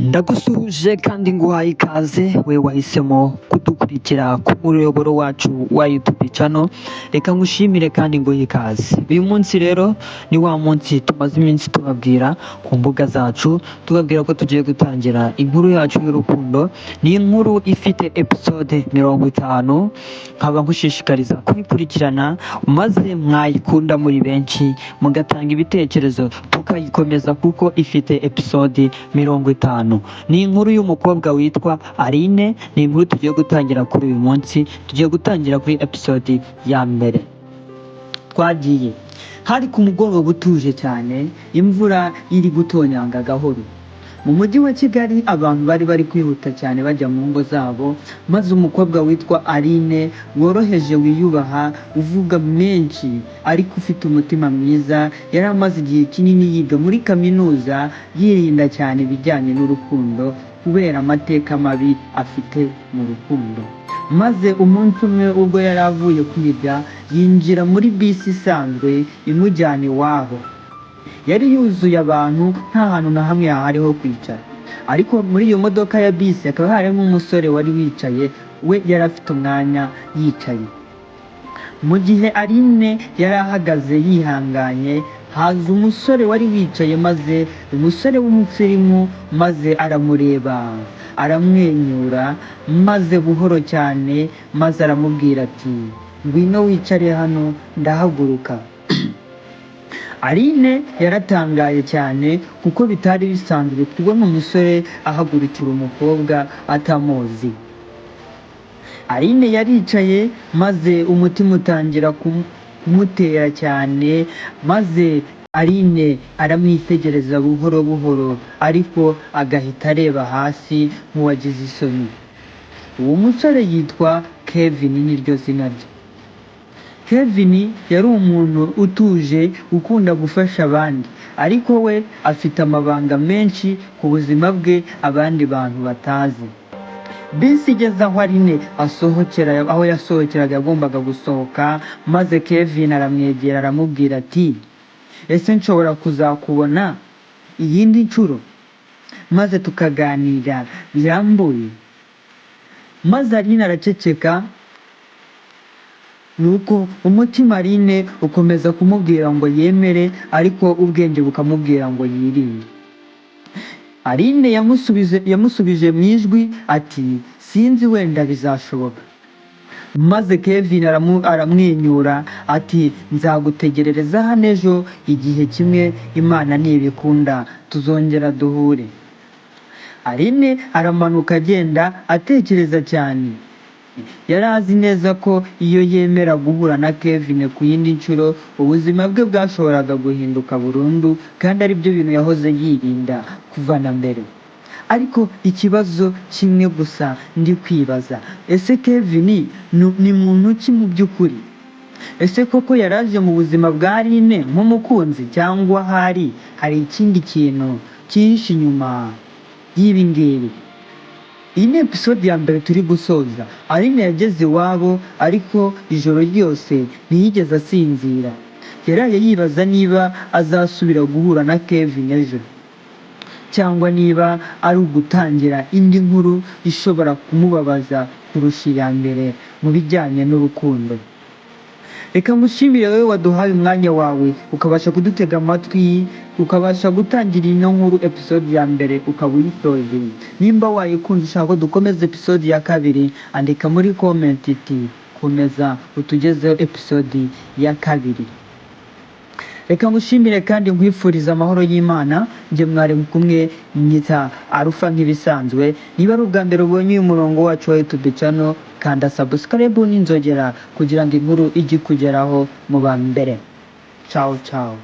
Ndagusuhuje kandi nguhaye ikaze we wahisemo kudukurikira ku muyoboro wacu wa YouTube channel. Reka ngushimire kandi nguhe ikaze. Uyu munsi rero ni wa munsi tumaze iminsi tubabwira ku mbuga zacu, tubabwira ko tugiye gutangira inkuru yacu y'urukundo. Ni inkuru ifite episode 50, nkaba ngushishikariza kuyikurikirana, maze mwayikunda muri benshi mugatanga ibitekerezo tukayikomeza, kuko ifite episode 50. Ni inkuru y'umukobwa witwa Aline. Ni inkuru tugiye gutangira kuri uyu munsi, tugiye gutangira kuri episode ya mbere. Twagiye. Hari ku mugoroba utuje cyane, imvura iri gutonyanga gahoro. Mu mujyi wa Kigali abantu bari kwihuta cyane bajya mu ngo zabo, maze umukobwa witwa Aline, woroheje, wiyubaha, uvuga menshi ariko ufite umutima mwiza, yari amaze igihe kinini yiga muri kaminuza, yirinda cyane ibijyanye n'urukundo kubera amateka mabi afite mu rukundo. Maze umunsi umwe ubwo yari avuye kwiga, yinjira muri bisi isanzwe imujyana iwabo. Yari yuzuye abantu, nta hantu na hamwe hahari ho kwicara. Ariko muri iyo modoka ya bisi hakaba harimo umusore wari wicaye, we yari afite umwanya yicaye. Mu gihe Aline yari ahagaze yihanganye, haza umusore wari wicaye, maze umusore w'umusirimu, maze aramureba, aramwenyura, maze buhoro cyane, maze aramubwira ati: "Ngwino wicare hano, ndahaguruka." Aline yaratangaye cyane, kuko bitari bisanzwe kubona umusore ahagurukira umukobwa atamuzi. Aline yaricaye, maze umutima utangira kumutera cyane, maze Aline aramwitegereza buhoro buhoro, ariko agahita areba hasi nk'uwagize isoni. Uwo musore yitwa Kevin, niryo zina rye. Kevin yari umuntu utuje, ukunda gufasha abandi, ariko we afite amabanga menshi ku buzima bwe abandi bantu batazi. Bisi igeze aho Aline asohokera, aho yasohokeraga, yagombaga gusohoka, maze Kevin aramwegera, aramubwira ati: "Ese nshobora kuzakubona iyindi nshuro, maze tukaganira birambuye?" Maze Aline araceceka. Nuko umutima Aline ukomeza kumubwira ngo yemere, ariko ubwenge bukamubwira ngo yirinde. Aline yamusubije mu ijwi ati: "Sinzi, wenda bizashoboka." Maze Kevin aramwenyura ati: "Nzagutegerereza hano ejo igihe kimwe, Imana nibikunda tuzongera duhure." Aline aramanuka agenda atekereza cyane. Yari azi neza ko iyo yemera guhura na Kevin ku yindi nshuro, ubuzima bwe bwashoboraga guhinduka burundu, kandi aribyo bintu yahoze yirinda kuva na mbere. Ariko ikibazo kimwe gusa ndi kwibaza: ese Kevin ni muntu ki mu by'ukuri? Ese koko yaraje mu buzima bwa Aline nk'umukunzi, cyangwa hari ikindi kintu cyihishe inyuma y'ibi ngibi? Iyi ni episode ya mbere turi gusoza. Aline yageze iwabo, ariko ijoro ryose ntiyigeze asinzira. Yaraye yibaza niba azasubira guhura na Kevin ejo, cyangwa niba ari ugutangira indi nkuru ishobora kumubabaza kurusha iya mbere mu bijyanye n'urukundo. Reka ngushimire wowe waduhaye umwanya wawe, ukabasha kudutega amatwi, ukabasha gutangira ino nkuru, episode ya mbere ukaba uyisoje. Nimba wayikunze, ushaka ko dukomeza episode ya kabiri, andika muri comment iti: "Komeza utugezeho episode ya kabiri." Reka ngushimire kandi nkwifuriza amahoro y'Imana. Njye mwari kumwe nyita Arufa nk'ibisanzwe. Niba ari ubwa mbere ubonye uyu murongo wacu wa YouTube channel, kanda subscribe n'inzogera kugira ngo inkuru ijye ikugeraho mu ba mbere. Ciao ciao.